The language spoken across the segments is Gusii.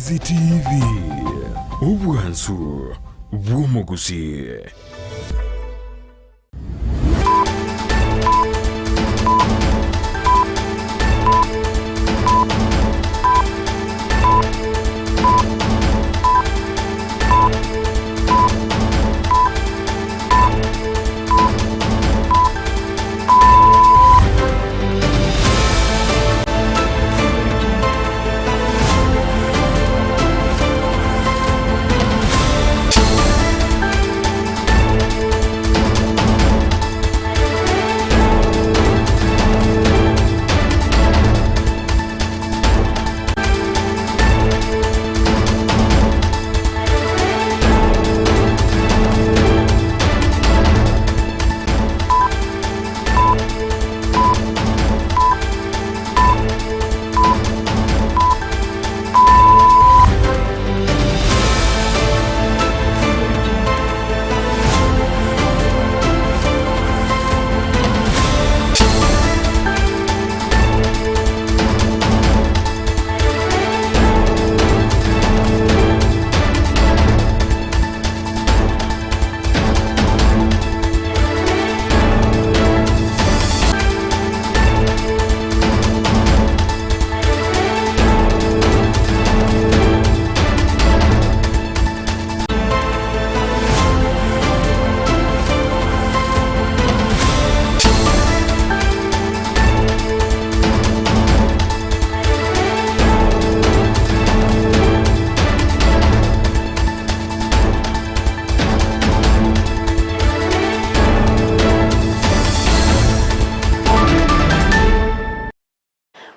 Ndizi TV, obwansu bw'omogusii.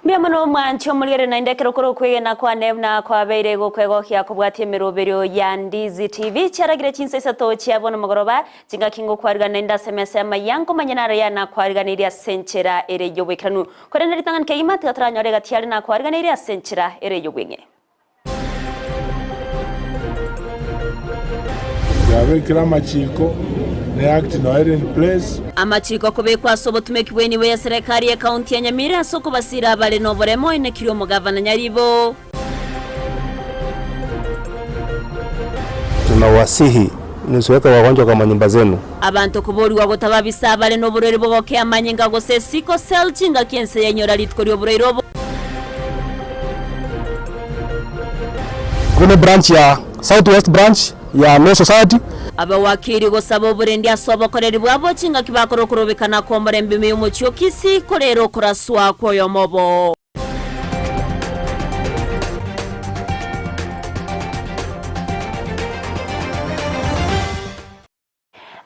Mbuya mono mwanche omoriere naende ekero kore okwegena kwane buna kwabeire gokwegokia kobwatia emeroberio ya Ndizi TV chiaragire chinsa isato chia bono mogoroba chingaki ngokwarigana naende ase emesa y'amaiya nkomanya naro ya nakwariganeirie ase enchera ere y'oboikeranu korende ritang'ani kegima tiga toranyore egati yare nakwariganeirie ase enchera ere y'obweng'e. Yabekire amachiko, ne act noyo ere in place. Amachiko kobekwa ase obotumeki bw'enibo ya serekari y'ekaunti ya Nyamira ase okobasira abare noboremo oenekirie omogavana Nyaribo. Tunawasihi msiweke wagonjwa kwa manyumba zenu. Abanto koborigwa gotababisa abare noborwaire bw'ogokea amanyinga gose sickle cell chingaki ense yainyora rituko ri'oborwaire obo. Ebe ne branch ya South West branch ya Law Society. Abawakili gosaba oborendi ase obokoreri bwabo chingaki bakora okorobekana kw'omorembe ime y'omochie o Kisii korera okoraswa kw'oyomo obo.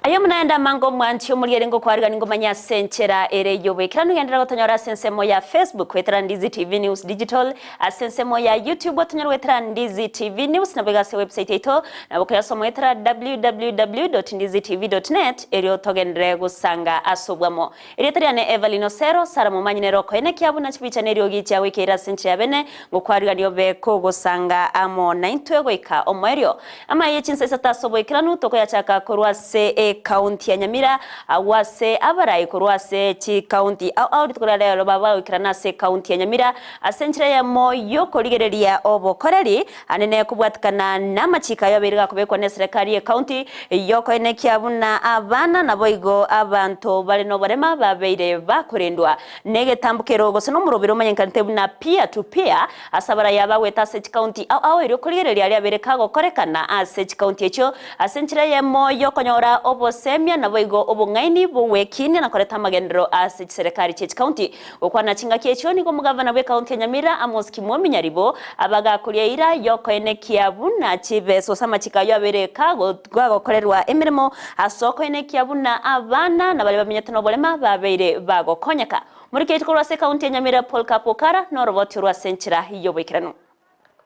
Aye omonene amange omwanchi omoriere ngokwarigani ngomanye ase enchera ere y'oboikeranu genderera gotonyora ase ensemo ya Facebook goetera Ndizi TV News Digital ase ensemo ya YouTube otonyore goetera Ndizi TV News naboigo ase website yaito nabo koyasoma goetera www.ndizitv.net erio togenderere gosanga ase obwamo. Erieta riane Evelyn Osero, Sarah Momanyi nere okoenekia buna chibicha na eriogi chiagoikeire ase enchera ya bene, ngokwarigania obe kogosanga amo naintwe goika omoerio. Amaye ye chinsa isato ase oboikeranu tokoyachaka korwa ase ecounty ya Nyamira, agwo ase abarai korwa ase chicounty ao ao rituko ria rero babagoikerana ase ecounty ya Nyamira ase enchera eyemo yokorigereria obokoreri anene kobwatikana namachiko ayo abeire gakobekwa neserekari yecounty yokoenekia buna abana naboigo abanto bare noborema babeire bakorendwa negetambokero gose nomoroberi omanyekanete buna peer to peer Ase abaraya abagwete ase chikaunti ao ao erio korigereria aria abere kagokorekana ase chikaunti echio, ase enchera eyemo y'okonyora obosemia naboigo obong'aini bw'ogwekinia na koreta amagenderero ase chiserekari chie chikaunti. Gokwana chingaki echio nigo omogavana bw'ekaunti ya Nyamira Amos Kimwomi Nyaribo abagakoria eira y'okoenekia buna chibesa gose amachiko ayio abere kagokorerwa emeremo ase okoenekia buna abana na baria bamenyete noborema babeire bagokonyeka. Moriketi korwa ase ekaunti ya Nyamira Paul Kapokara noroboti orwo ase enchera y'oboikeranu.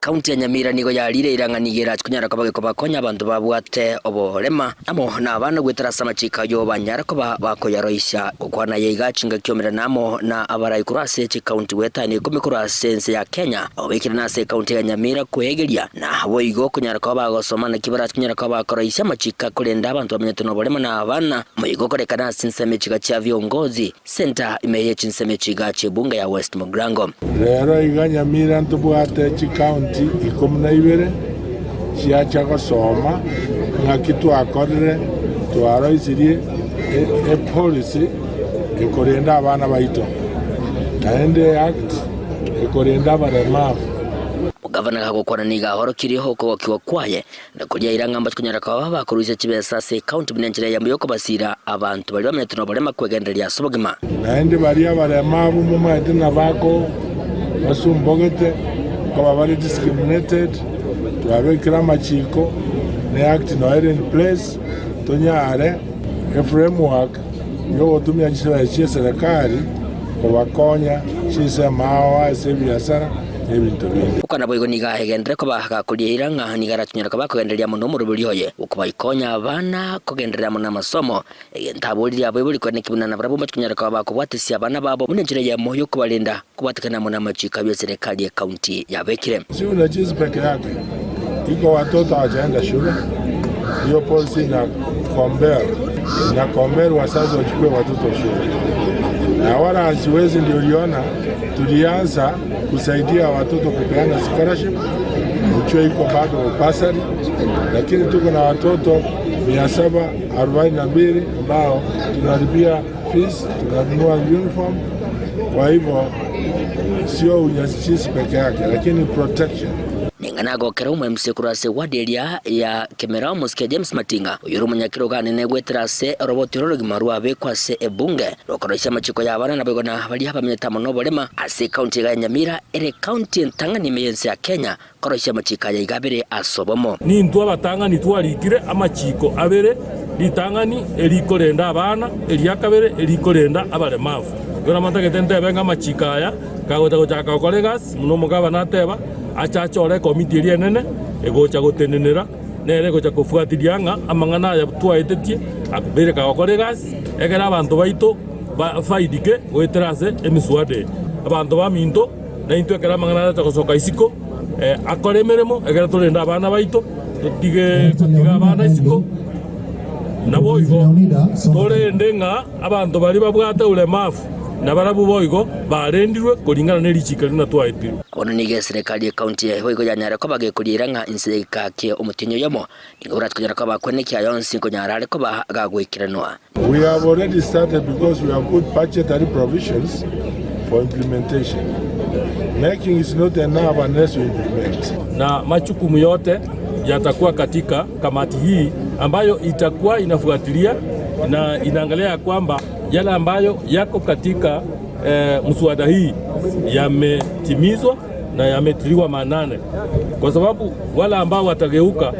Kaunti ya Nyamira nigo yarire erang'ani igerache konyara koba gekobakonya abanto babwate oborema amo nabana goetera ase amachiko ayio banyare koba bakoyaroisia. Gokwana aye iga chingaki omerane amo na abarai korwa ase chikaunti goetania ikomi korwa ase ense ya Kenya obeikire nase ekaunti ya Nyamira kweegeria na boigo konyara koba bagosoma naki barache konyara koba bakoroisia amachiko akorenda abanto bamenyete noborema na abana moigo korekana ase ensemo echiga chia viongozi Centre ime ye chinsemo echi iga chi'ebunge ya West Mugirango. Rero iga Nyamira ntobwate chicounty. Chikaunti ikomi na ibere chiacha gosoma ng'aki twakorire twaroisirie epolicy ekorenda abana baito, naende eact ekorenda abaremavu. Omogavana gagokwana nigo ahorokirie okogokigwa kwaye, na koria aira ng'a mbachikonyara koba bakorusia chibesa ase ekaunti buna enchera eyemo y'okobasiira abanto baria bamenyete noborema kwegendereria ase obogima. Naende baria abaremavu momaete nabako basumbogete, nkoba bare discriminated, twabekire amachiko ne act noyo ere in place, tonyare eframework yogotumia chisibesa chi'eserekari kobakonya chinsemo ao ase ebiasara na ebinto binde. Gokwana boigo nigo agenderere koba gakoria eira ng'a nigo arachonyore koba akogendereria amo nomoroberi oye bw'okobakonya abana kogenderera amo namasomo. Egento aboririe abaibori koeneki buna nabarabwo mbachikonyara koba bakobwatesia abana babo buna enchera eyemo y'okobarenda kobwatekana amo namachiko ayio eserekari y'ecounty yabekire. Si unajisi peke yake iko watoto hawajaenda shule, hiyo policy ina compel ina compel wazazi wachukue watoto shule, na wala haziwezi. Ndio uliona tulianza kusaidia watoto kupeana scholarship, ujue iko bado bursary, lakini tuko na watoto 742 ambao tunalipia fees, tunanunua uniform. Kwa hivyo sio unyanyasi peke yake, lakini protection. Ning'ana agokera omo-MC korwa ase ward eria ya Kemera omosike James Matinga, oyio ore omonyakerogo anene goetera ase oroboti oro orogima rwabekwa ase ebunge rokoroisia amachiko y'abana naboigo na baria bamenyete amo noborema ase ekaunti iga ya Nyamira ere ekaunti entang'ani ime y'ense ya Kenya koroisia amachiko aya iga abere ase obomo. Nintwe abatang'ani twarikire amachiko abere, ritang'ani erikorenda abana, eria kabere erikorenda abaremavu. Ekero amatagete ntebe ng'a amachiko aya kagocha gochaka gokora egasi, buna omogabana ateba, ache achore ekomiti eria enene egocha gotenenera, nere egocha kofuatilia ng'a amang'ana aya twaetetie abeire kagokora egasi, ekero abanto baito bafaidike goetera ase emiswada eye. Abanto baminto, naintwe ekero amang'ana arache gosoka isiko, akore emeremo, ekero torende abana baito, totige gotiga abana isiko, naboigo torende ng'a abanto baria babwate ulemavu nabarabwo boigo barendirwe koringana ne richiiko riria twaetirwe. Bono nigo eserekari y'ecounty eye boigo yanyare koba gekoriera ng'a inse y'egeka kie omotienyi oyomo nigo borachie konyara koba kwenekia aya onsi nkonyara are koba gagoikeranwa. We have already started because we have put budgetary provisions for implementation. Making is not enough unless you implement. Na majukumu yote yatakuwa katika kamati hii ambayo itakuwa inafuatilia na inaangalia ya kwamba yale ambayo yako katika mswada hii yametimizwa na yametiliwa maanane, kwa sababu wale ambao watageuka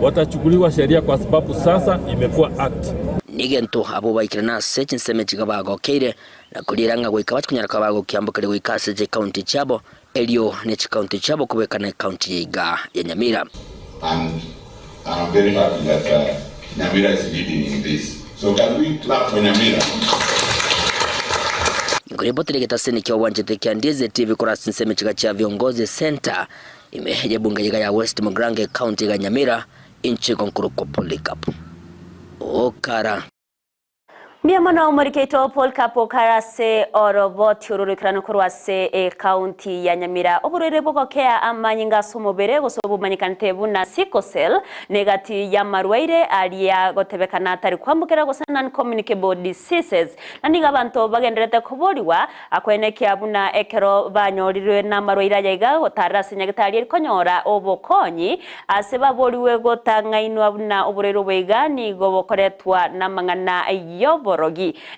watachukuliwa sheria, kwa sababu sasa imekuwa act. Nigento abwo baikire nase chinsemo chiga bagokeire na koriera ng'a goika bachikonyara koba bagokiambokeria goika ase chikaunti chiabo erio ne chikaunti chiabo kobekana ekaunti yaiga ya Nyamira. And I'm very happy that Nyamira is leading in this. So can we clap for Nyamira? Nkoribotire getaseni kia obwanchete kia Ndizi TV korwa ase ensemo chiga chia Viongozi Center ime yebunge yiga ya West Mugirango County iga Nyamira inche nkorokwa Polycarp Okara. Mbuya mono omorikeito Polycarp Okara ase oroboti ororoikeranu korwa ase ekaunti ya Nyamira. Oborwaire bogokea amanyinga ase omobere gose obomanyekanete buna sickle cell negati y'amarwaire aria gotebekana atari kwambukera gose non-communicable diseases. Na nigo abanto bagenderete koboriwa akwenekia buna ekero banyorirwe n'amarwaire aya iga gotarera ase nyagetari erikonyora obokonyi ase baboriwe gotang'ainwa buna oborwaire obo iga nigo bokoretwa n'amang'ana y'oborogi.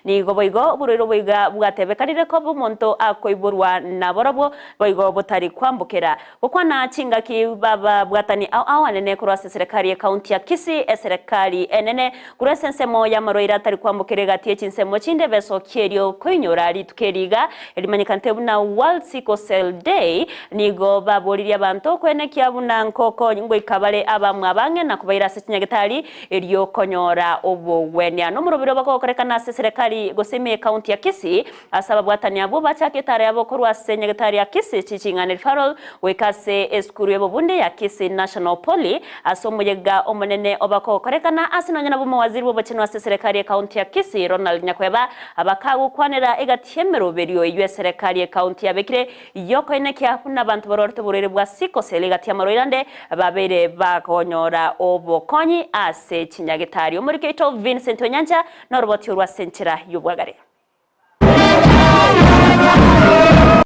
Nigo boigo oborwaire obo iga bwatebekanire koba omonto akoiborwa naborobwo boigo botari kwambukera. Gokwana chingaki bababwatani ao ao anene korwa ase serikali y'ekaunti ya Kisii eserikali enene korwa ase ensemo y'amarwaire atari kwambukera egati y'echinsemo chinde besokia erio koinyora rituko eriga erimanyekante buna World Sickle Cell Day nigo baboririe abanto kwenekia buna nkoko ngoika bare abamwe abang'e na kobaira ase chinyagetari erio konyora obogwenia. Nomorobero bagokorekana. ogokorekana ase eserekari gose ime y'ecounty ya Kisii ase ababwatani abwo bachake etara yabo korwa ase nyagetari ya Kisii Teaching and Referral goika ase esukuru y'obobundi ya Kisii National Poly ase omoyega omonene obakogokorekana ase nonya nabo omowaziri bw'obochenu ase eserekari y'ecounty ya Kisii Ronald Nyakweba abakagokwanera egati y'emeroberio eyio eserekari y'ecounty yabekire Y'okoenekia buna abanto barwarete oborwaire bwa sickle cell egati y'amarwaire ande babeire bakonyora obokonyi ase chinyagetari. Omoriki oito Vincent Onyancha noroboti orwo ase enchera y'obwagare.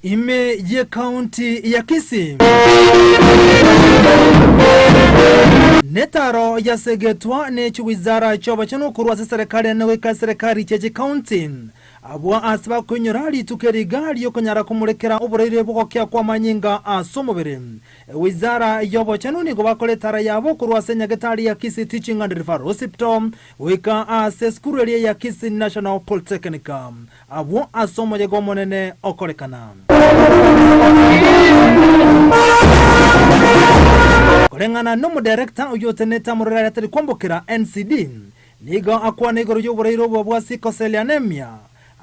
Ime y'Ekaunti ya Kisii. Netaro yasegetwa ne chiwizara chi'obochenu korwa ase eserekari ene goika eserekari chie chikaunti. Abwo ase bakoinyora rituko eri iga ri'okonyara komorekera oboraire bw'ogokia kw'amanyinga ase omobere. Wizara y'obochenu nigo bakora etara yabo korwa ase nyagetari ya Kisii Teaching and Referral Hospital goika ase esukuru eria ya Kisii National Polytechnic abwo ase omoyega omonene okorekana. Koreng'ana n'omodirector oyio otenenete amorero aria atari kwambokera NCD, Nigo akwana igoro y'oboraire obo bwa sickle cell anemia,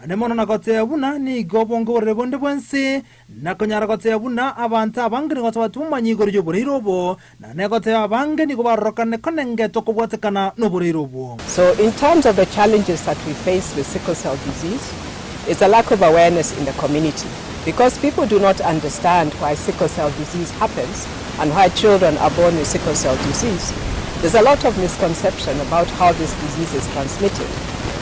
ande mono na goteba buna nigo bonge oborwaire bonde bwensi, na konyara goteba buna abanto abange nigo batabwati bomanyi igoro y'oboraire obo, na negoteba abange nigo barorokane konengetwa kobwatekana noboraire obwo. So in terms of the challenges that we face with sickle cell disease, it's a lack of awareness in the community because people do not understand why sickle cell disease happens and why children are born with sickle cell disease. There's a lot of misconception about how this disease is transmitted.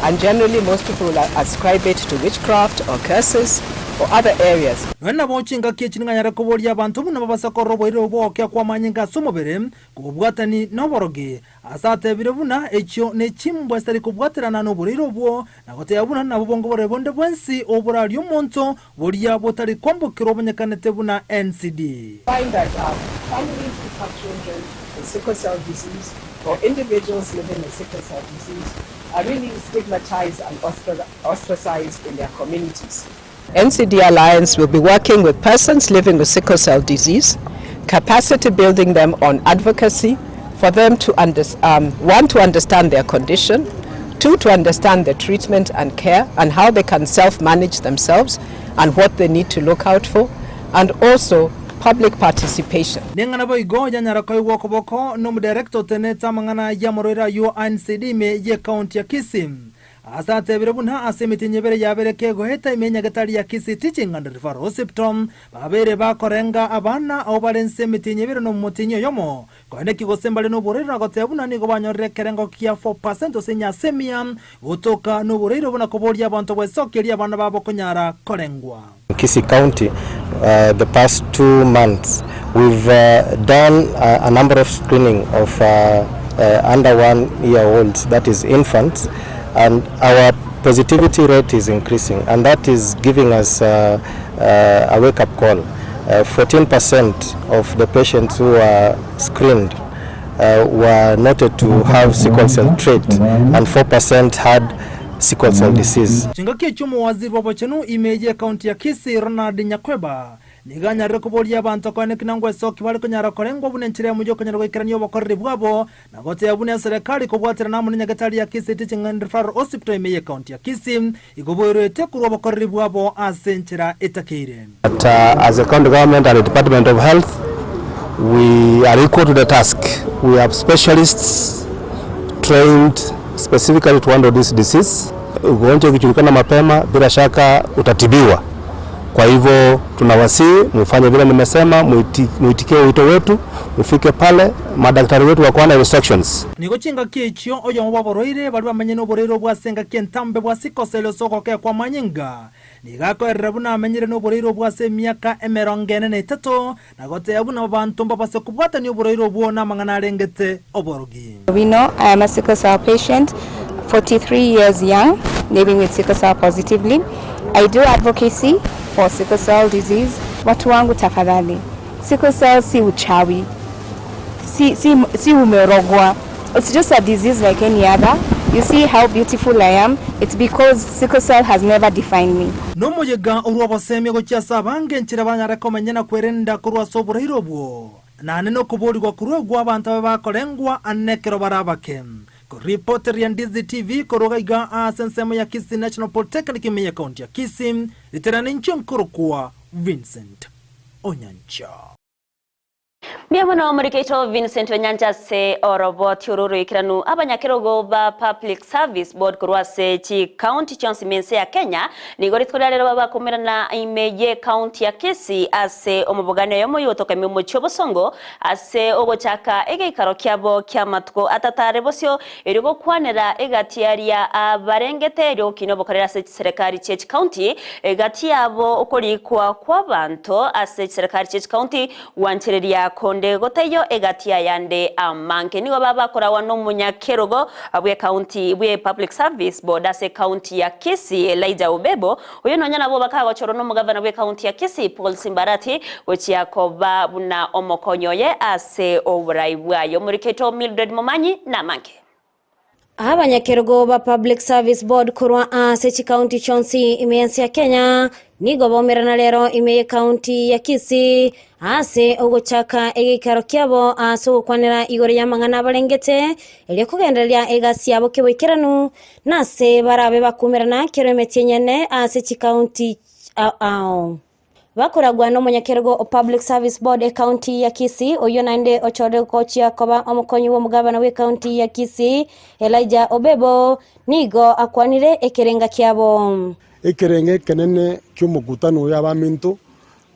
And generally most people ascribe it to witchcraft or curses or other areas. Nonya nabo chingaki echi ning'anyare koboria abanto buna babasa korora oboirero bw'ogokia kw'amanyinga ase omobere, kobobwatani noborogi, Ase atebire buna echio nechimbwa chitari kobwaterana noboraire obwo, na goteba buna nabwo bonge borere bonde bwensi oborarie omonto, boria botari kwambokerwa obonyekanete buna NCD. Find that families who have children with sickle cell disease or individuals living with sickle cell disease are really stigmatized and ostracized in their communities. NCD Alliance will be working with persons living with sickle cell disease, capacity building them on advocacy for them to um, one, to understand their condition, two, to understand the treatment and care and how they can self-manage themselves and what they need to look out for, and also public participation. Neng'ana boigo yanyara koigwa okoboko nomodirector otenenete amang'ana y'amarwaire ayio a NCD ime y'ecounty ya Kisii. Ase atebire buna ase emetienyi ebere yabere kegoeta ime enyagetari ya Kisii Teaching and Referral Hospital babeire bakorenga abana abwo bare nse emetienyi ebere na omotienyi oyomo koeneki gose mbare noborwaire na goteba buna nigo banyorire ekerengo kia 4% gose enyasi emia gotoka noborwaire obwo na koboria abanto gwesokia erio abana babo konyara korengwa. Kisii County the past 2 months we've done a number of screening of under 1 year olds that is infants and our positivity rate is increasing and that is giving us a wake up call. 14% of the patients who are screened were noted to have sickle cell trait and 4% had sickle cell disease. Chingaki echio omowaziri bw'obochenu ime y'ekaunti ya Kisii Ronald Nyakweba nigo anyarire koboria abanto koeneki na ngwesoki bare konyara korengwa buna enchera eyemo y'okonyara goikerania obokoreri bwabo na gotebia buna eserekari kobwaterana amo nenyagetari ya Kisii Teaching and Referral Hospital ime y'ekaunti ya Kisii igo boiroete korwa obokoreri bwabo ase enchera etakeire. But as a county government and the department of health we are equal to the task. We have specialists trained specifically to handle this disease. Ugonjwa ukijulikana mapema bila shaka utatibiwa. Kwa hivyo tunawasihi mufanye vile nimesema, muitikie wito wetu, mufike pale, madaktari wetu wako na instructions. Nigo chingaki echio oyomo bw'aborwaire baria bamenye noborwaire obwo ase engaki entambe bwa sickle-cell ase ogokea kw'amanyinga, Nigo akoerera buna amenyire noborwaire obwo ase emiaka emerongo ene na etato, na gotebia buna abanto mbabase kobwatania oborwaire obwo namang'ana arengete oborogi. Owino, I am a sickle cell patient, 43 years young, living with sickle cell positively. I do advocacy for sickle cell disease. Watu wangu tafadhali, sickle cell si uchawi, si, si, si umerogwa. It's just a disease like any other. You see how beautiful I am? It's because sickle cell has never defined me. Nomoyega orwa obosemia gochia ase abange enchera banyare komenya na kwerenda korwa ase oboraire obwo, naende nokoboorigwa korwa ogwo abanto abe bakorengwa ane ekero bare abake. Koripoteria Ndizi TV korwa iga ase ensemo ya Kisii National Polytechnic ime y'Ekaunti ya Kisii, ritere ninche nkorokwa Vincent Onyancha. Mbuya mono omorikeito Vincent Onyancha ase oroboti oro oroikeranu. Abanyakerogo ba Public Service Board korwa ase chicounty chionsi ime ense ya Kenya nigo rituko ria rero babakomerana ime ye county ya Kisii ase omobogani oyomo oyogotoka ime omochie obosongo ase ogochaka egeikaro kiabo kiamatuko atato are bosio erio gokwanera egati yaria abarengete erio gokina obokoreri ase chiserekari chie chicounty egati yabo okorikwa kwabanto ase chiserekari chie chicounty Gwanchereria konde gotaiyo egati y'ayande amange. Nigo babakoragwa nomonyakerogo bw'ecounty bwe Public Service Board ase ecounty ya Kisii Elijah Obebo, oyio nonya nabwo bakagochorwa nomogavana bw'ecounty ya Kisii Paul Simbarati gochia koba buna omokonyi oye ase oborai bwaye. Omoriketo Mildred Momanyi namange. Abanyakerogo ba Public Service Board korwa ase chikaunti chionsi ime y'ense ya Kenya nigo baumerana rero ime y'ekaunti ya Kisii ase ogochaka egeikaro kiabo ase ogokwanera igoro y'amang'ana abarengete erio kogendereria egasi yabo keboikeranu nase barabe bakumerana kero emetienyi ene ase chikaunti ao. Bakoragwa nomonyakerogo o Public Service Board ecounty ya Kisii, oyio naende ochorire gochia koba omokonyi bw'omogabana bw'ecounty ya Kisii, Elijah Obebo, nigo akwanire ekerenga kiabo. Ekerengo ekenene ki'omokutano oyo abaminto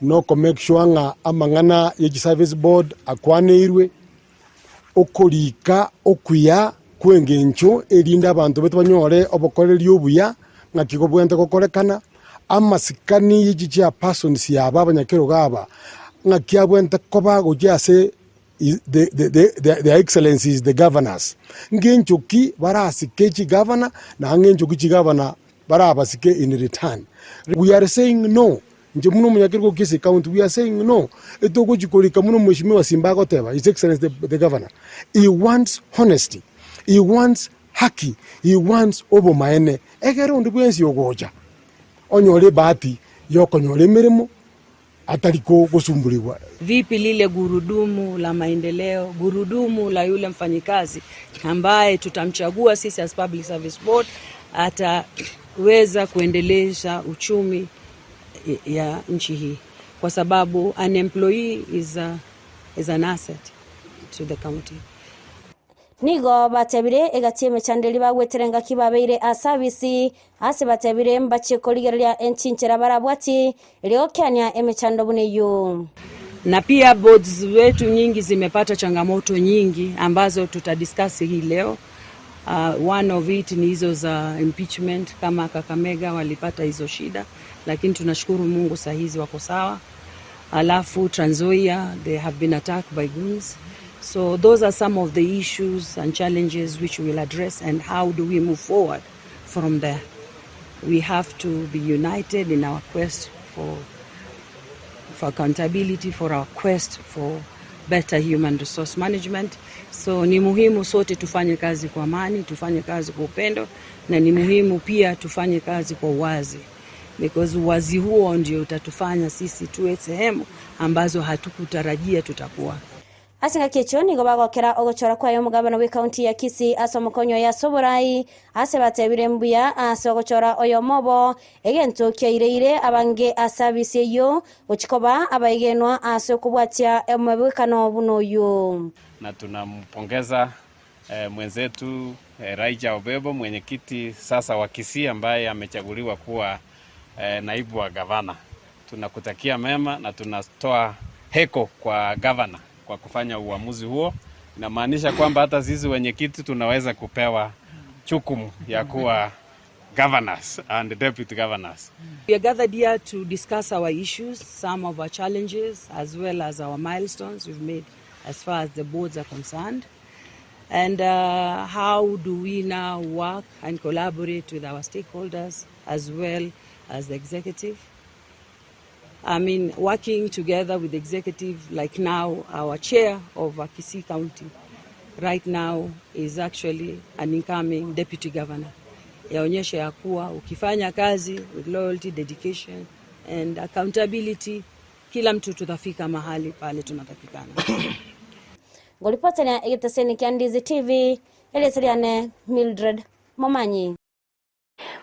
noko make sure ng'a amang'ana ye chiservice board akwaneirwe, okorika okuya kw'engencho erinde abanto baito banyore obokoreri obuya ng'aki kobwenerete gokorekana, amasikani ye chichairpersons aba abanyakerogo aba ng'aki abwenerete koba gochia ase their excellencies the governors, ng'encho ki barasike chigavana na ng'encho ki chigavana barabasike in return. We are saying no. Inche buna omonyakerogo o Kisii County, we are saying no, etogochi korika buna omweshimiwa Simba agoteba, His Excellency the, the Governor, he wants honesty, he wants haki, he wants obomaene, egere onde bwensi ogocha onyore ebahati ya okonyora emeremo atari gosumburigwa. Vipi lile gurudumu la maendeleo, gurudumu la yule mfanyikazi ambaye tutamchagua sisi as Public Service Board ataweza kuendeleza uchumi ya nchi hii, kwa sababu an employee is, a, is an asset to the county. Nigo batebire egati y'emechando eria bagwetera engaki babeire ase abisi, ase batebire mbachie korigereria enchinchera barabwatie, erio gokeania emechando buna eyio. Na pia boards wetu nyingi zimepata changamoto nyingi ambazo tutadiscuss hii leo. Uh, one of it ni hizo za impeachment kama Kakamega walipata hizo shida, lakini tunashukuru Mungu saa hizi wako sawa. Alafu Trans Nzoia they have been attacked by goons. So those are some of the issues and challenges which we will address and how do we move forward from there. We have to be united in our quest for for accountability, for our quest for better human resource management. So ni muhimu sote tufanye kazi kwa amani, tufanye kazi kwa upendo na ni muhimu pia tufanye kazi kwa uwazi because uwazi huo ndio utatufanya sisi tuwe sehemu ambazo hatukutarajia tutakuwa. Ase engaki echio nigo bagokera ogochora kwaye omogabana bw'ecounty ya Kisii ase omokonyi oye ase oborai, ase batebire mbuya ase ogochora oyomo obo, egento kiaireire abange ase abisi eyio gochia koba abaegenwa ase okobwatia omobwekano buna oyio. Na tunampongeza mwenzetu Elijah Obebo mwenyekiti sasa wa Kisii ambaye amechaguliwa kuwa naibu wa gavana. Tunakutakia mema na tunatoa heko kwa gavana kwa kufanya uamuzi huo. Inamaanisha kwamba hata sisi wenyekiti tunaweza kupewa jukumu ya kuwa governors and deputy governors. We are gathered here to discuss our issues, some of our challenges, as well as our milestones we've made as far as the boards are concerned. And how do we now work and collaborate with our stakeholders as well as the executive. I mean, working together with the executive, like now our chair of Kisii County right now is actually an incoming deputy governor. Yaonyesha ya kuwa ukifanya kazi with loyalty, dedication and accountability, kila mtu tutafika mahali pale tunatakikana. Ngoripoteria egeteseni kia Ndizi TV, erieta riane Mildred Momanyi.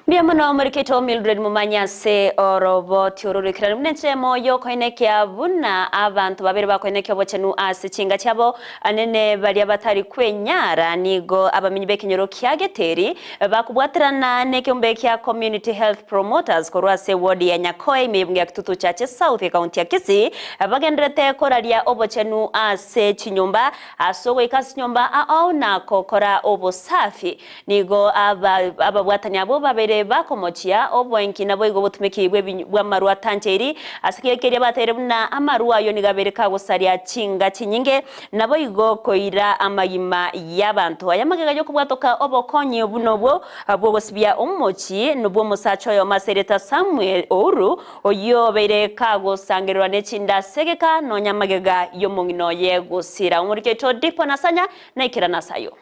Mbuya mono omorikito Mildred Momanyi ase oroboti oro roikeranu buna ensemo y'okoenekia buna abanto babere bakoenekia obochenu ase chinga chiabo anene baria batari kwenyara nigo abamenyi b'ekenyoro kia Geteri bakobwaterana nekeombe kia Community Health Promoters korwa ase eward ya Nyakoe ime y'ebunge ya Kitutu Chache South ekaunti ya Kisii bagendererete koraria obochenu ase chinyomba ase ogoika ase chinyomba ao na gokora obosafi. Nigo ababwatani abwo babeire bakomochia oboenki naboigo obotumeki bw'amarwa atancheiri, ase keria bateire buna amarwa ayio nigo abeire kagosaria chinga chinyinge, naboigo koira amagima y'abanto. Aya magega y'okobwatoka obokonyi buna obwo bw'ogosibia omochie, nobwo omosacha oyomo ase erieta Samuel Ouru, oyio obeire kagosangererwa ne chinda ase egeka nonya magega y'omong'ina oye gosira. Omoriki oito Dipo Nasanya naikerana ase ayio.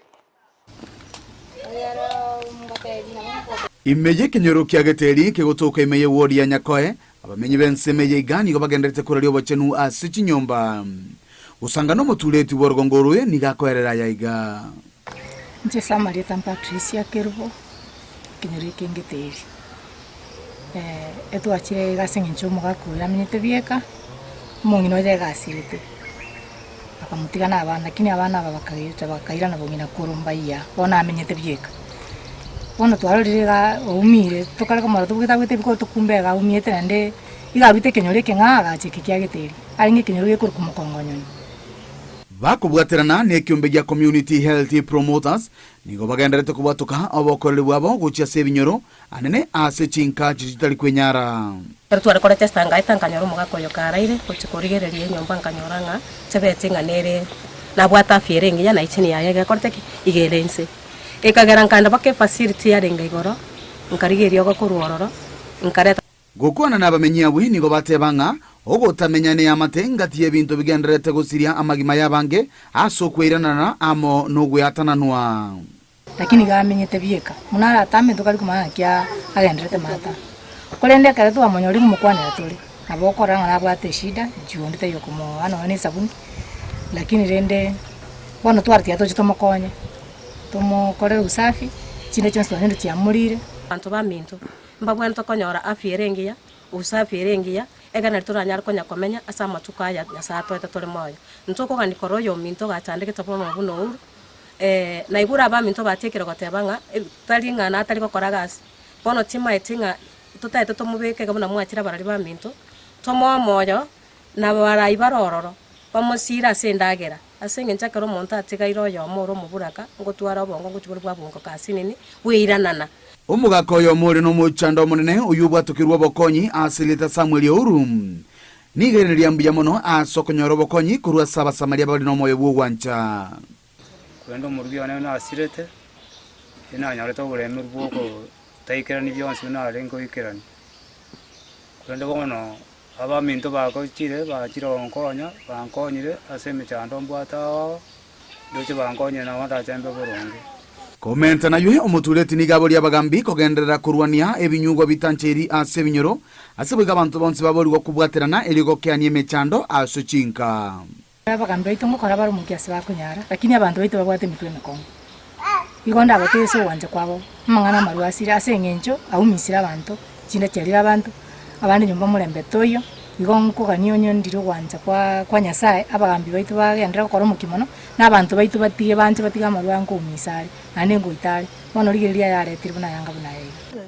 Ime y'ekenyoro kia Geteri kegotoka ime y'ewodi ya Nyakoe, abamenyi b'ensemo eye iga nigo bagendererete koraria obochenu ase chinyomba. Gosanga nomotureti bw'orogongo orwe nigo akoerera aya iga. Inche ase amarieta Patricia Kerubo, ekenyoro eke ngeteri. Etwachire iga ase eng'encho omogaka oyo amenyete bieka, omong'ina oye egasirete. Akamotiga na abana, lakini abana aba bakagecha bakairana bong'ina korwa mbaiya, bono amenyete bieka. Bono twarorire iga oumire, tokare komorora tobwate abwate ebikoroto kumbe iga aumiete naende iga arwete ekenyoro ekeng'ao agacha eke kia Geteri, arenge ekenyoro gekorokwa Mokongonyoni. Bakobwaterana nekiombe gia Community Health Promoters, nigo bagendererete kobwatoka obokoreri bwabo gochia ase ebinyoro Anene ase chinka chitari kwenyara. Ekero tware koreta estangaeta nkanyora omogaka oyo karaire gochia korigereria enyomba nkanyora ng'a chebeti ng'a nere nabwate afya ere engiya na ichini yaye egekorete ki? Iga ere inse. Ekagera nkaenda mpaka efacility yarenge igoro, nkarigia eriogo korwa ororo, nkareta. Gokwana nabamenyi abwo nigo bateba ng'a ogotamenya neamate ngati y'ebinto bigendererete gosiria amagima y'abange ase okweiranana amo nogweatananwa. Lakini iga amenyete bieka, buna aratame tokari komanya naki agenderete mata. Korende ekero twamonyorire ng'omokwanera tore, nabo okorora ng'a nabwate eshida, juu onde taiyo okomoa nonya na esabuni, lakini rende bono tware tiga toche tomokonye, tomokorere usafi, chinde chionsi twanyora chiamorire. Abanto baminto, mbabwenerete konyora afya ere engiya, usafi ere engiya, ekero nario toranyare konya komenya ase amatuko aya Nyasae atoete tore moyo. Ntokogania korora oyominto ogachandegete bono buna Ouru, Naigure abaminto batiekire goteba ng'a tari ng'a natari gokora gasi, bono timaeti ng'a totaete tomobeke iga buna mwachire abarori baminto, tomoe omoyo na abarai bare ororo, bamosiire ase endagera, ase eng'encho ekero omonto atigaire oyomo ore omoburaka, ngotwara obongo ngochia bore bwabungoka asinini, bweiranana. Omogaka oyomo ore nomochando omonene oyio obwatokirwe obokonyi ase erieta Samueli Ouru, Nigo ere mbuya mono ase okonyora obokonyi korwa ase Abasamaria bare nomoyo bw'ogwancha. Korende omorugi one nasirete, erio nanyorete oboremeru bw'ogotaikerania bionsi buna narenge goikerania. Korende bono abaminto bagochire bachire gonkonya, bankonyire ase emechando mbwate ao ao, ndoche bankonyire nabo ndache mbe boronge. Komenta naywe, omotureti nigo aboria abagambi kogenderera korwania ebinyugwa bitancheiri ase ebinyoro, ase boigo abanto bonsi baborigwa kobwaterana erio gokeania emechando ase chinka. Abagambi baito ngokora bare omokia ase bakonyara, lakini abanto baito babwate emitwe emekong'u. Igo ndabatebie ase ogwancha kwabo amang'ana amarwa asire ase eng'encho aumisire abanto, chinda chiarire abanto, abande nyomba omorembe toiyo, igo nkogania onye ndire ogwancha kwa kwa Nyasaye, abagambi baito bagenderere gokora omokia mono, na abanto baito batige banche batige amarwa aya nkoumisa are, naende ngoita are. Bono rigereria ayaretire buna ayanga buna aya iga.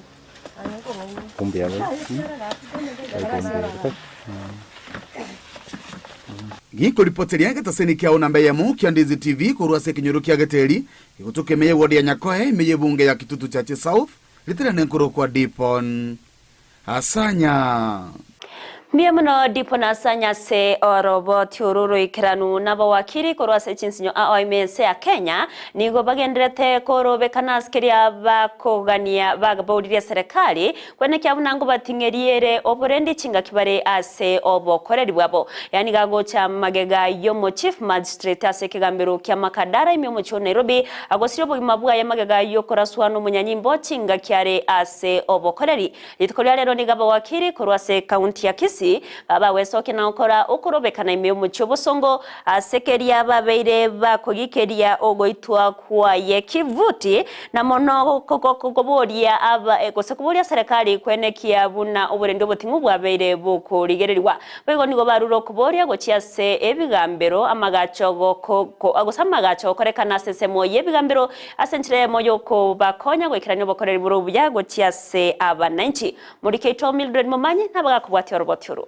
Gikoripoteria egetaseni kiao namba eyemo kia Ndizi TV korwa ase ekenyoro kia Geteri, gegotoka ime y'ewodi ya Nyakoe ime y'ebunge ya Kitutu Chache South, ritirane nkorokwa Dipon Asanya. Mbuya mono Dipon Asanya ase oroboti oru roikeranu nabawakili korwa ase chinsinyo ao ime ense ya Kenya nigo bagenderete korobekana ase keria bakogania babouririe eserekari Kwenekia buna ngobating'erie ere oborendi chingaki bare ase obokoreri bwabo. Yaani gagocha magega y'omo Chief Magistrate ase ekegambero kia Makadara ime omochie o Nairobi, agosiria obogima bwaye magega y'okoraswa nomonyanyimbo chingaki are ase obokoreri. Rituko ria rero nigo abawakili korwa ase ekaunti ya Kisii. Kisii babagwesokia na gokora okorobekana ime y'omochie obosongo ase keria babeire bakogikeria ogoitwa kwaye Kivuti na mono koboria aba gose koboria serikali kwenekia buna oborendi oboting'u bwabeire bokorigererigwa. Boigo nigo barure okoboria gochia ase ebigambero amagacho gose amagacho gokorekana ase ensemo y'ebigambero ase enchera eyemo y'okobakonya goikerania obokoreri bore obuya gochia ase abananchi. Morike oito Mildred Momanyi nabagakobwatia oroboti oro.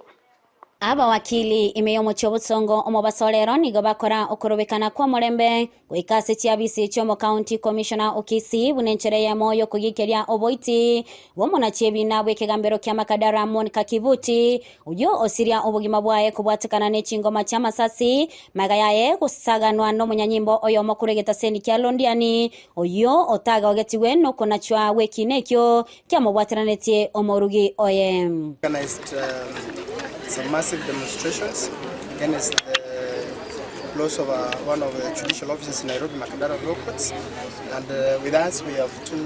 Abawakili ime y'omochie obosongo omobaso rero nigo bakora okorobekana kw'omorembe goika ase chiabisi chi'omocounty commissioner o Kisii buna enchera eyemo y'okogikeria oboiti bw'omonachi ebina bw'ekegambero kia Makadara Monica Kivuti oyio osiria obogima bwaye kobwatekana ne chingoma chi'amasasi magega yaye gosaganwa nomonyanyimbo oyomo korwa egetaseni kia Londiani oyio otagogetigwe nokonachwa gw'ekina ekio kiamobwateranetie omorugi oye. Organized some massive demonstrations against the loss of one of the judicial officers in Nairobi Makadara Law Courts and with us we have two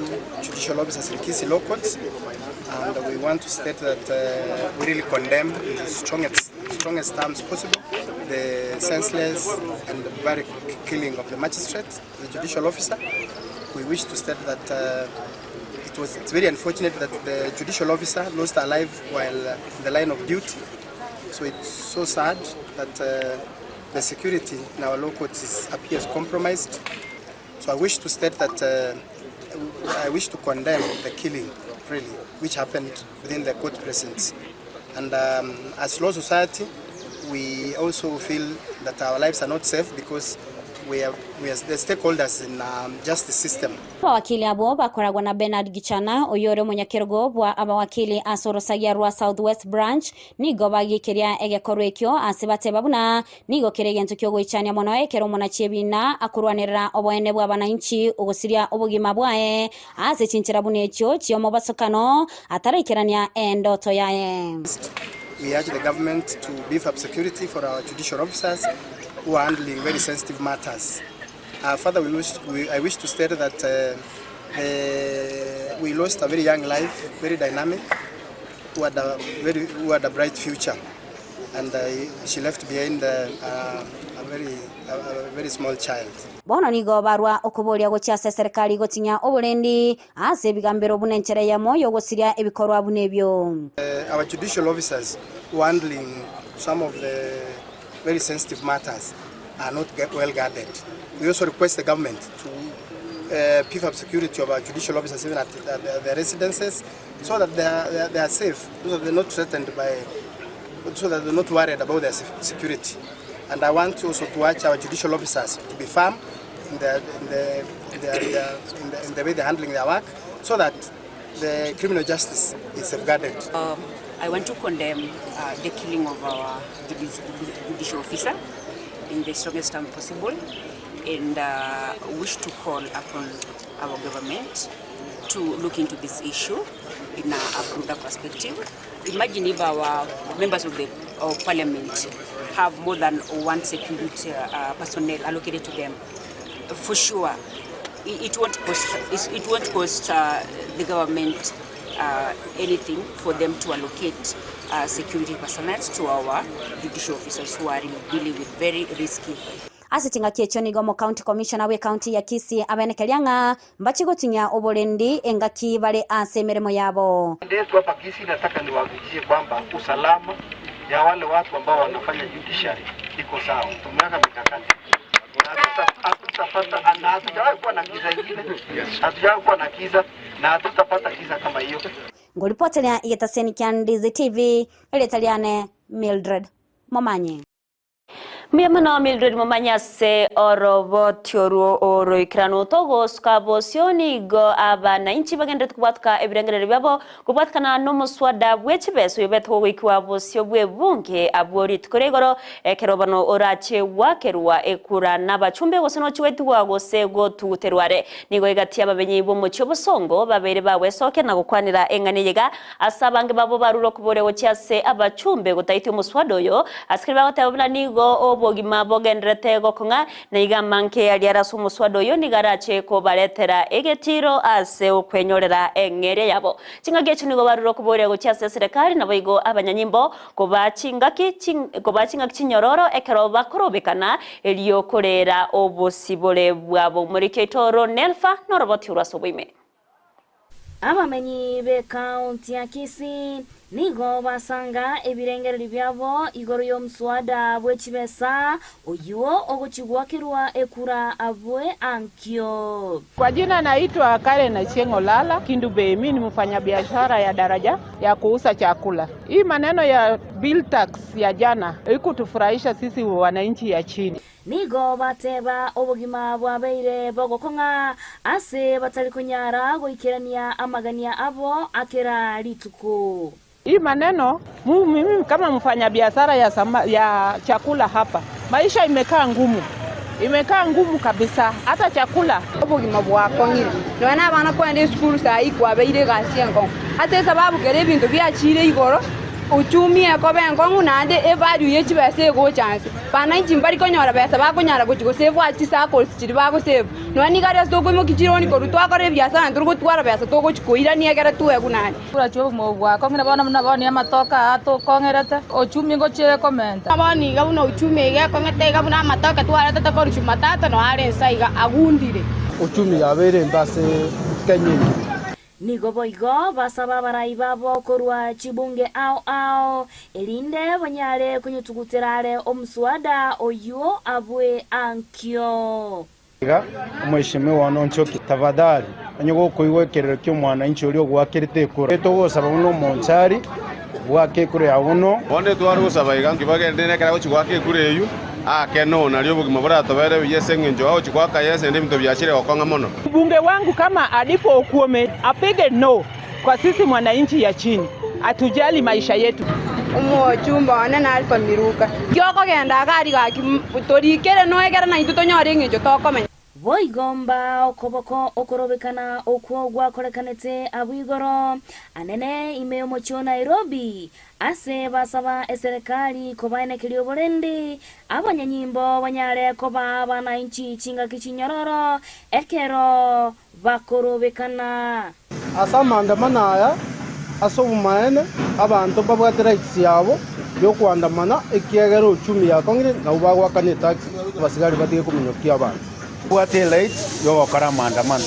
judicial officers in Kisii Law Courts and we want to state that we really condemn in the strongest, strongest terms possible the senseless and barbaric killing of the magistrate, the judicial officer. We wish to state that it was, it's very unfortunate that the judicial officer lost her life while in the line of duty. So it's so sad that the security in our law courts is, appears compromised. So I wish to state that I wish to condemn the killing, really, which happened within the court precincts. And as law society, we also feel that our lives are not safe because we are, we are the stakeholders in justice system. Abawakili abo bakoragwa na Bernard Gichana oyo ore omonyakerogo bwa abawakili ase orosagia rwa South West Branch nigo bagikeria egekorwa ekio ase bateba buna nigo kere egento kiogoichania mono ekero omonachi ebina akorwanerera oboene bwa abananchi ogosiria obogima bwaye ase chinchera buna echio chiomobasokano ataraikerania endoto yaye. We urge the government to beef up security for our judicial officers who are handling very sensitive matters. Further, we wish, we, I wish to state that we lost a very young life, very dynamic, who had a very, who had a bright future, and she left behind a very, a very small child. Bono nigo barwa okoboria gochia ase serikali gotinya oborendi ase ebigambero buna enchera eyemo yogosiria ebikorwa buna ebio. Our judicial officers who are handling some of the very sensitive matters are not well guarded. We also request the government to beef up security of our judicial officers even at their residences so that they are safe, so that they're not threatened by, so that they're not worried about their security. And I want also to urge our judicial officers to be firm in the way they're handling their work, so that the criminal justice is safeguarded. I want to condemn the killing of our judicial officer in the strongest term possible, and wish to call upon our government to look into this issue in a broader perspective. Imagine if our members of the parliament have more than one security personnel allocated to them. For sure, it won't cost the government anything for them to allocate security personnel to our judicial officers who are dealing with very risky. Ase chingaki echio nigo omo county commissioner we county ya Kisii abenekeria ng'a mbachigotinya oborendi engaki bare ase emeremo yabo. Ndetu hapa Kisii, nataka niwahakikishie kwamba usalama ya wale watu ambao wanafanya judiciary iko sawa. Tumeweka mikakati. Hatutapata na hatujawahi kuwa na kiza ingine. Hatujawahi kuwa na kiza na hatutapata kiza kama hiyo. Ngoripotelea igetaseni kia Ndizi TV, Elitaliane Mildred Momanyi. Mbiamano Mildred Momanyi ase orobotioruo oroikerano togosuka bosio nigo abananchi bagenderete kobwatuka ebirengereri biabo kobwatikana n'omuswada bw'echibeso yobete goikiwa bosio bw'ebunge abwo rituko ria igoro ekero bano orache gwakerwa ekura n'abachumbe gose nochiwetigwa gose gotuguterware nigo egati ababenyi b'omochie obosongo babeire bawesokia na gokwanera eng'ani eyega ase abange babo barure okobore gochia ase abachumbe gotaiti omuswada oyo asikari bagoteba buna nigo obogima bogendererete gokong'a, na iga amanke aria are ase omoswada oyo nigo arache kobaretera egetiiro ase okwenyorera eng'eria yabo. Chingaki echio nigo barure okoboria gochia ase eserekari, naboigo abanyanyimbo kobaa chingaki kobaa chingaki chinyororo ekero bakorobekana erio koreera obosibore bwabo. Omoriki oito oro Nelfa noroboti orwo ase oboime. Abamenyi b'ekaunti ya Kisii nigo basanga ebirengererio biabo igoro y'omswada bwe chibesa oyio ogochia goakerwa ekura abwe ankio. Kwa jina naitwa Karen Achieng' Olala, Kindu Bay, mi ni mfanyabiashara ya daraja ya kuuza chakula. Hii maneno ya bill tax ya jana haikutufurahisha sisi wananchi ya chini. Nigo bateba obogima bwabeire bogokong'a ase batari konyara goikerania amagania abo a kera rituko. Hii maneno mimi kama mfanyabiashara ya, ya chakula hapa, maisha imekaa ngumu, imekaa ngumu kabisa, hata chakula. Obogima bwakong'ire, nonya na abana kogenda esukuru saa hii kwabeire egasi enkong'u, ase esababu kera ebinto biachire igoro, Uchumi ekoba enkong'u naende evalue ye chibesa egocha nse. Bananchi mbari konyora besa bakonyara gochia gosave ase chisaccos chiria bagosave. Nonya nigo aria ase tokoimokia chironi korwa twakora ebiasara ntori gotwara besa togochia koirania ekero twegwa naende. Kura chi'obogima obo bwakong'ire bono buna bono amatoke aa tokong'erete, uchumi ngochia ekomenta. Bono iga buna uchumi iga ekong'ete iga buna amatoke twaretete korwa Jumatatu noyo are nsa iga agundire. Uchumi yabeire embe ase Kenya engima. Nigo boigo basaba abarai babo korwa chibunge ao ao, erinde banyare konyotugutera are omoswada oyio abwe ankio. Iga, omweshimiwa one Onchoki, tafadhali onye gokoigwa ekerero ki'omwananchi oria ogoakerete ekura, togosaba buna omonchari bwake ekura yao bono. Bono etware gosaba iga, nki bagende nekero agochia goaka ekura eyio, aake no nario obogima boratobere buya ase engencho agochia goaka yese naende ebinto biachire gokong'a mono. Mbunge wangu kama alipo okuome apige no kwa sisi mwananchi ya chini atujali maisha yetu. Omochumba one na Alpha Miruka. Nki okogenda iga aria gaki torikere no ekero naintwe tonyore eng'encho tokomenya. Boigo mbao okoboko okorobekana okwo gwakorekanete abwo igoro anene ime y'omochie o Nairobi, ase basaba eserekari kobaenekeria oborendi, abanyanyimbo banyare koba abanainchi chingaki chinyororo ekero bakorobekana. Ase amaandamano aya ase obomaene abanto mbabwate rights yabo yokoandamana ekiagera uchumi yakong'ire nabwo bagoakana etax abasigari batige kominyokia abanto. Mbwate eright yogokora amaandamano.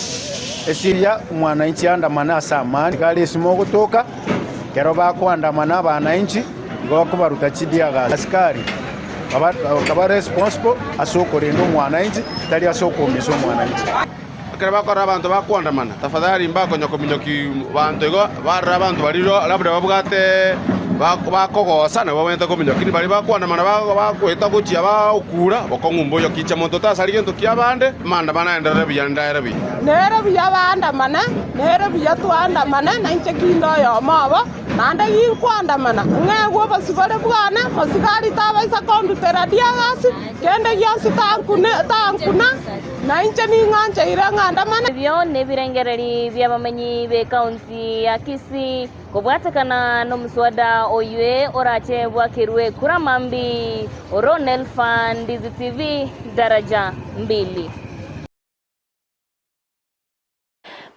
Esiria omwananchi aandamane ase amani iga are esimo ogotoka ekero bakoandamana abananchi igo bakobaruta chidiagas. Asikari bakaba responsible ase okorenda omwananchi tari ase okoumisa omwananchi. Ekero bakorora abanto bakoandamana, tafadhali mbakonya kominyokia banto igo, barore abanto baria labda babwate bakogosa nabo babwenerete kominyokia. Lakini baria bakoandamana bagoeta gochia bagokura, bokong'u mboyo kicha monto tasari gento kiabande, amaandamano aenderere buya naende aere buya. Nere buya baandamane, nere buya twaandamane, nainche kinde oyomo obo, naende ginkoandamana, ng'egwe obosibore bwane, mosigari tabaisa kondutera diagasi, kende gionsi tankuna. Na inche ning'ancheire ng'andamane. Ebio nebirengereri bi'abamenyi b'ekaunti ya Kisii kobwatekana nomoswada oywe orache bwakerwe kura mambi oro Nelfa Ndizi TV Daraja Mbili.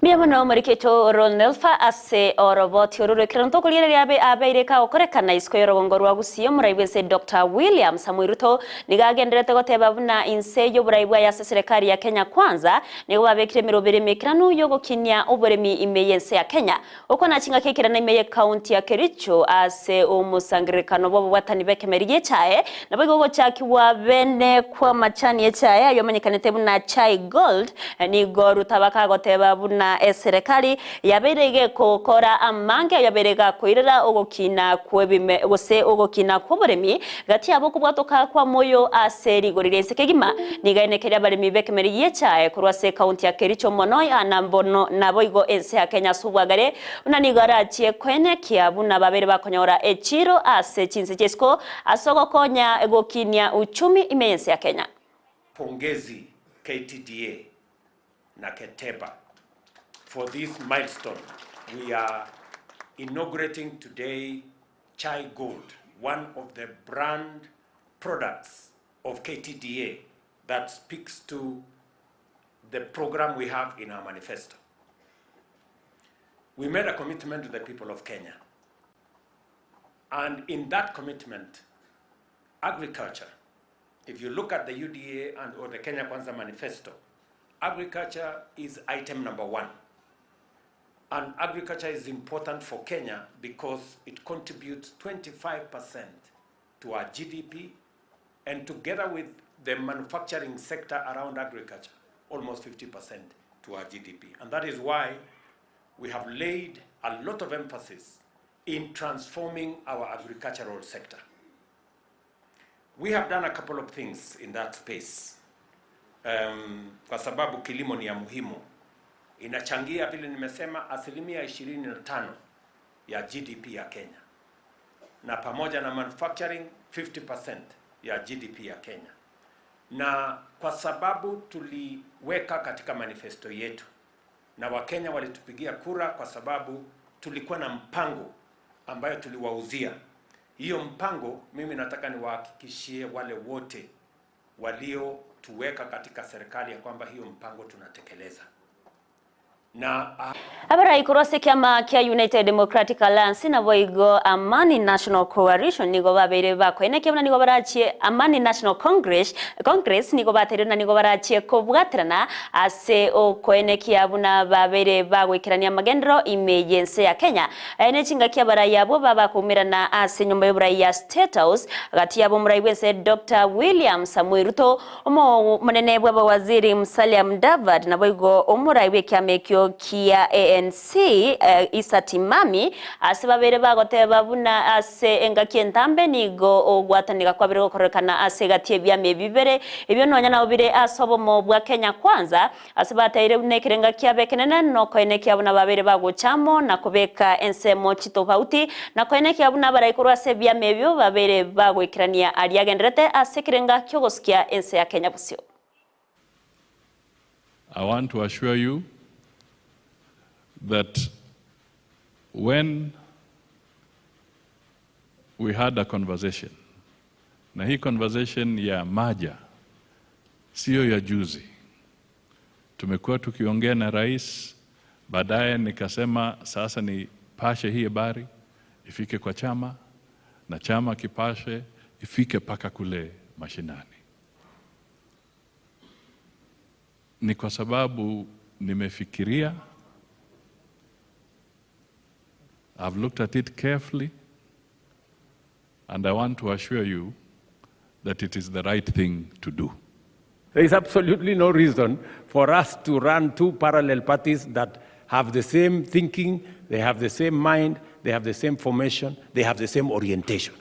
Mbuya mono omorikito Ronelfa ase oroboti oru rw'ekerero tokorigereria abe abeire kagokorekana isiko y'orogongo rwa Gusii omorai bw'ense Doctor William Samoei Ruto nigo agendererete goteba buna inse y'oborai bwaye ase eserekari ya Kenya Kwanza nigo babekire emeroberi emekeranu y'ogokinia oboremi ime y'ense ya Kenya Okwo nachingaki ekerana ime y'ecounty ya Kericho ase omosangererekano bw'ababwatani b'ekemeri gi'echae, naboigo ogochakigwa bene kw'amachani y'echae ayio amanyekanete buna Chai Gold, nigo Rutabaka agoteba buna eserekari yabeire igekokora amange ayio abeire gakoirera ogokina kw'ebime gose ogokina kw'oboremi gati yabo okobwatoka kw'amoyo ase rigori ri'ense kegima. Nigo aenekeire abaremi b'ekemeri gi'echae korwa ase ecounty ya Kericho mono na naboigo ense ya Kenya ase obwagare, buna nigo arachie koenekia buna babeire bakonyora echiiro ase chinse chi'isiko ase ogokonya gokinia uchumi ime y'ense ya Kenya. Pongezi KTDA na Keteba for this milestone. We are inaugurating today Chai Gold, one of the brand products. of KTDA that speaks to the program we have in our manifesto. We made a commitment to the people of Kenya. And in that commitment, agriculture, if you look at the UDA and or the Kenya Kwanza manifesto, agriculture is item number one. And agriculture is important for Kenya because it contributes 25% to our GDP and together with the manufacturing sector around agriculture, almost 50% to our GDP. And that is why we have laid a lot of emphasis in transforming our agricultural sector. We have done a couple of things in that space. Um, kwa sababu kilimo ni ya muhimu, inachangia vile nimesema asilimia 25 ya GDP ya Kenya na pamoja na manufacturing 50% ya GDP ya Kenya. Na kwa sababu tuliweka katika manifesto yetu na Wakenya walitupigia kura kwa sababu tulikuwa na mpango ambayo tuliwauzia. Hiyo mpango mimi nataka niwahakikishie wale wote waliotuweka katika serikali ya kwamba hiyo mpango tunatekeleza na Abarai korwa ase ekiama kia United Democratic Alliance naboigo Amani National Coalition nigo babeire bakoenekia buna nigo barachie Amani National Congress, Congress nigo bateire buna nigo barachie kobwaterana ase okoenekia buna babeire bagoikerania amagenderero ime y'ense ya Kenya. Aya ne chingaki abarai abwo babakoumerana ase enyomba y'oborai ya State House gati yabo omorai bw'ense Doctor William Samoei Ruto, omonene bw'abawaziri Musalia Mudavadi naboigo omorai bw'ekiama ekio kia ANC Issa Timami ase babere bagoteba buna ase engaki entambe nigo ogwataneka kwabere gokorekana ase egati y'ebiama ebi bibere ebio nonya nabo bire ase obomo bwa Kenya Kwanza ase bateire buna ekerenga kiabo ekenene nokoenekia buna babere bagocha amo na kobeka ensemo chitofauti na koenekia buna abarai korwa ase ebiama ebio babere bagoikerania aria agenderete ase ekerenga ki'ogosikia ense ya Kenya bosio. I want to assure you that when we had a conversation, na hii conversation ya maja siyo ya juzi, tumekuwa tukiongea na rais, baadaye nikasema sasa nipashe hii habari ifike kwa chama na chama kipashe ifike mpaka kule mashinani. Ni kwa sababu nimefikiria, I've looked at it carefully, and I want to assure you that it is the right thing to do. There is absolutely no reason for us to run two parallel parties that have the same thinking, they have the same mind, they have the same formation, they have the same orientation.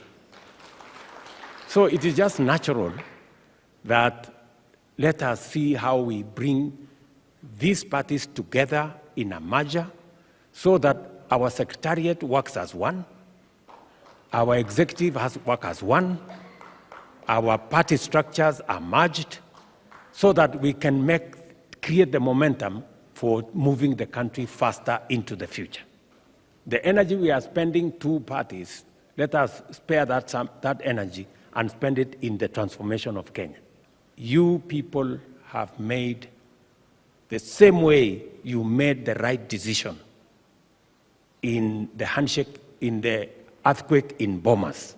So it is just natural that let us see how we bring these parties together in a merger so that our secretariat works as one, our executive has work as one, our party structures are merged so that we can make, create the momentum for moving the country faster into the future. The energy we are spending two parties, let us spare that, some, that energy and spend it in the transformation of Kenya. You people have made the same way you made the right decision in the handshake, in the earthquake in Bomas,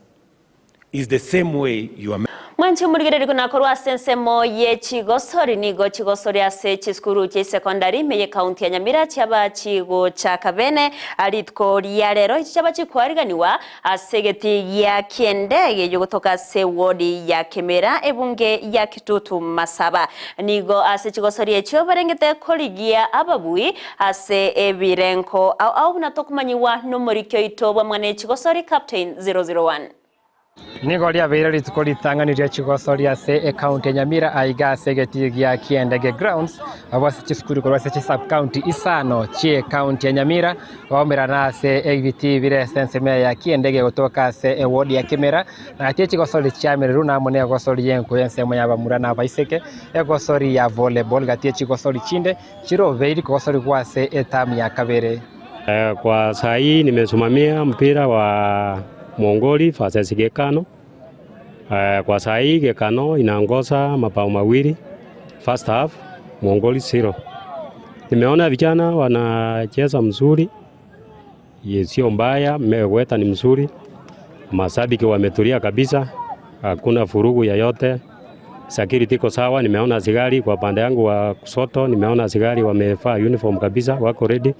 is the same way you are Mwanche omorigereria nakorwa ase ensemo ye chigosori nigo chigosori ase chisukuru chia secondary ime ye county ya Nyamira chiaba chigochaka bene rituko ria rero echi chiaba chikoariganiwa ase egeti gia kiendege eyo gotoka ase ward ya Kemera ebunge ya Kitutu Masaba nigo ase chigosori echio barengete korigia ababui ase ebirenko au au buna tokomanyiwa nomorikio oito bwa mwane chigosori Captain 001. Nigo riabeire rituko ritang'ani ria chigosori ase ecounty ya Nyamira aiga ase egetii gia Kiendege grounds abwo ase chisukuru korwa ase chisubcounty isano chie ecounty ya Nyamira baumerana ase ebitii bire ase ensemo ya Kiendege gotoka ase eward ya Kimera na gati echigosori chiamereru namo na egosori ya enkuya ensemo ya abamura na abaiseke egosori ya volleyball gati echigosori chinde chirobeiri kogosori gwa ase etamu ya kabere. Kwa saa hii nimesimamia mpira wa Mwongoli versus Gekano. Kwa saa hii Gekano inaongoza mabao mawili first half, Mwongoli zero. Nimeona vijana wanacheza mzuri, sio mbaya, weta ni mzuri, mashabiki wametulia kabisa, hakuna furugu yoyote, security iko sawa. Nimeona askari kwa pande yangu wa kushoto, nimeona askari wamevaa uniform kabisa, wako ready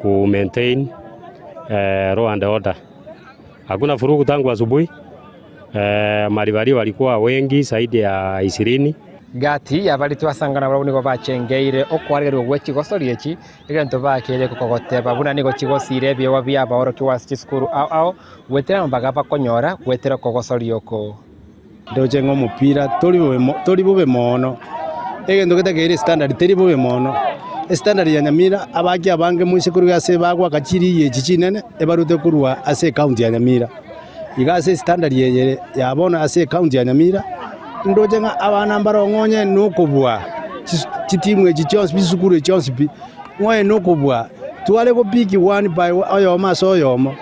ku maintain law and order. Hakuna furugu tangu asubuhi. Maribari walikuwa wengi zaidi ya 20. Gati yabari twasangana barabwo nigo bachengeire okwaregerwa gwe chigosori echi egento bakeire gokogoteba buna nigo chigosire ebiegwa bia abaorokia ase chisukuru ao ao gwetera amabaga bakonyora gwetera okogosori oko. Ndoche ng'a omopira tori bobe mo tori bobe mono, egento getakeire standard teri bobe mono. Estandard ya Nyamira abaki abange moise korwa ase bagoaka chirigi echi chinene ebarute korwa ase ecounty ya Nyamira. Iga ase estandard eye ya bono ase ecounty ya Nyamira, ndoche ng'a abana mbarong'onye nokobua chitimu echi chionsi pi chisukuru echi chionsi pi, ng'onye nokobua tware go pick one by oyomo ase oyomo.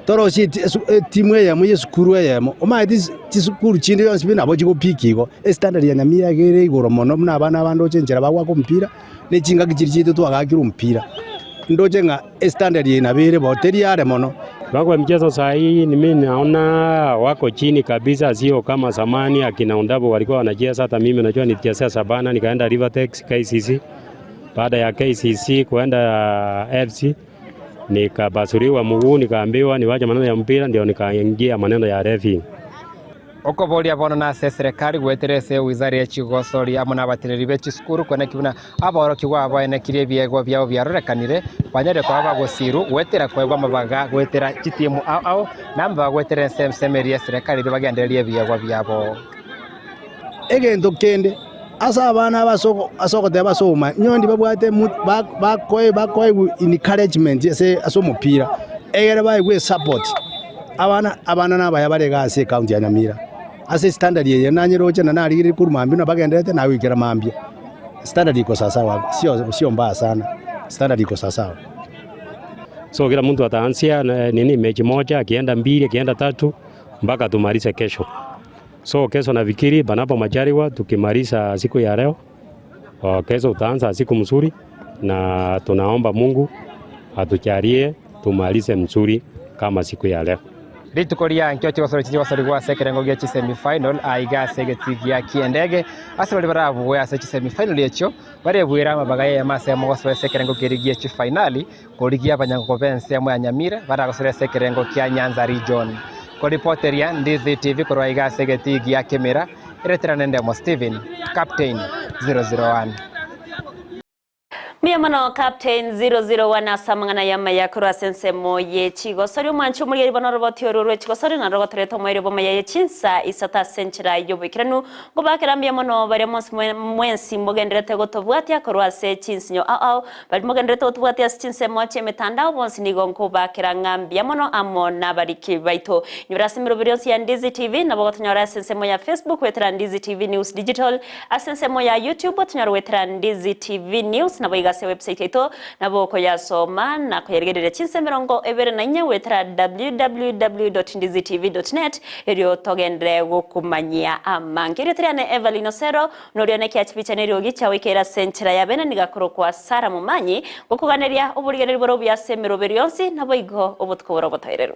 Torosie etimu eyemo y'esukuru eyemo, omanyete chisukuru chinde chionsi pi nabo chigopiki igo. Estandard ya Nyamira iga ere igoro mono buna abana aba ndoche enchera bagoaka omopira, ne chingaki chiria chiaito twagaakire omopira. Ndoche ng'a estandard eye nabo ere bo, teri are mono. Kiwango ya mchezo saa hii ni mimi naona wako chini kabisa, sio kama zamani akina Ondabo walikuwa wanacheza. Hata mimi najua nilichezea Shabana nikaenda Rivertex KCC, baada ya KCC kuenda FC nikabasuriwa mguu, nikaambiwa niwache maneno ya mpira, ndio nikaingia maneno ya refi. Okoboria bono nase eserekari goetera ase ewizara ye chigosori amo na abateneneri be chisukuru koeneki buna aborokigwa abo baenekirie ebiegwa biabo biarorekanire banyare koba bagosiru goetera koegwa amabaga goetera chitimu ao ao na amabaga goetera ense ensemo eria eserekari erio bagendererie ebiegwa biabo. Egento kende, ase abana aba ase ogoteba ase obomani, inwe ndibabwate bakoegwa encouragement ase omopira, egere baegwe esupport. Abana abana nabaya bare iga ase ecounty ya Nyamira, ase estandard eye nanyeroche na narigereria korwa mambia buna bagendererete nagoikera mambia, standard iko sawasawa, sio sio mbaya sana, standard iko sawasawa. So kila mtu ataanzia nini mechi moja, akienda mbili, akienda tatu mpaka tumalize kesho. So kesho nafikiri panapo majaliwa tukimaliza siku ya leo, kesho utaanza siku mzuri na tunaomba Mungu atujalie tumalize mzuri kama siku ya leo. Rituko ria nkio chigosori chigosorigwa ase ekerengo gia chisemi-final aiga ase egetii gia kiendege ase baria barabue ase chisemi-final echio barebuere amabaga y'eyemo ase eyemo gosoa ase ekerengo keria gia chifainali korigia abanyagogo b'ensemo ya Nyamira baragosore ase ekerengo kia Nyanza Region. Koripoteria Ndizi TV korwa aiga ase egetii gia Kemera, ereterane Ndemo Stephen, Captain 001. Mbuya mono Captain 001 ase amang'ana y'amaya korwa ase ensemo ye chigosori. Omwanchi omorigereria bono oroboti oru rwe chigosori nario rogotoreta omoerio bw'amaya ye chinsa isato ase enchera y'oboikeranu. Ngobakera mbuya mono baria monsi mwensi mogendererete gotobwatia korwa ase chinsinyo ao ao. Baria mogendererete gotobwatia ase chinsemo chi'emetandao bonsi nigo nkobakera ng'a mbuya mono amo nabariki baito. Nyora ase emeroberi yonsi ya Ndizi TV nabo gotonyora ase ensemo ya Facebook goetera Ndizi TV News Digital. Ase ensemo ya YouTube tonyare goetera Ndizi TV News naboigo ase website yaito nabo okoyasoma na koyarigereria chinsa 24 goetera www.ndizitv.net erio togenderere gokomanyia amange. Erieta riane Evelyn Osero noria one ekiachibicha na eriogi chiagoikeire ase enchera ya bene niga korokwa Sarah Momanyi gokoganeria oborigereria bore obuya ase emeroberi yonsi naboigo obotuko bore obotoereru.